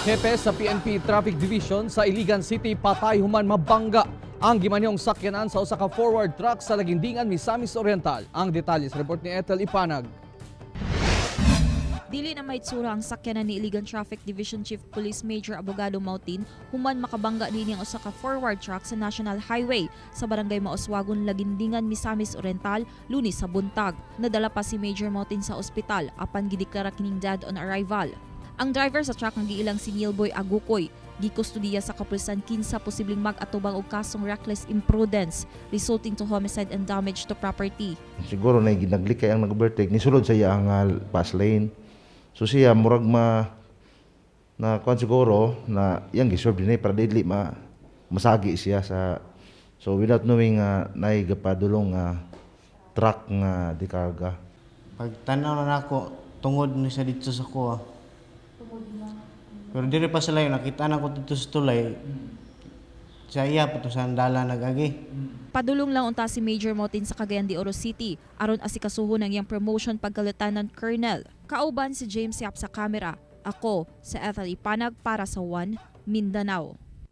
Hepe sa PNP Traffic Division sa Iligan City patay human mabangga ang gimanihong sakyanan sa usa ka forward truck sa Lagindingan, Misamis Oriental. Ang detalye sa report ni Ethel Ipanag. Dili na maitsura ang sakyanan ni Iligan Traffic Division Chief Police Major Abogado Mautin human makabangga niini ang usa ka forward truck sa National Highway sa Barangay Mauswagon, Lagindingan, Misamis Oriental, Lunes sa buntag. Nadala pa si Major Mautin sa ospital apan gideklara kining dead on arrival. Ang driver sa truck nga giilang si Neil Boy Agukoy gikustudiya sa kapulisan kinsa posibleng mag-atubang og kasong reckless imprudence resulting to homicide and damage to property. Siguro na naglikay ang nag-overtake, nisulod sa iya ang fast lane. So siya murag ma na kuan siguro na iyang giserve din eh, para dili ma masagi siya sa, so without knowing naay gapadulong truck nga dikarga. Pag tanaw na nako, tungod ni sa dito sa kuha. Pero diri pa sa layo, nakita na ko dito sa tulay. Sa iya pa to sa dala nag-agi. Padulong lang unta si Major Motin sa Cagayan de Oro City aron asikasuhon ang iyang promotion pagka-lieutenant colonel. Kauban si James Yap sa kamera. Ako sa Ethel Ipanag para sa One Mindanao.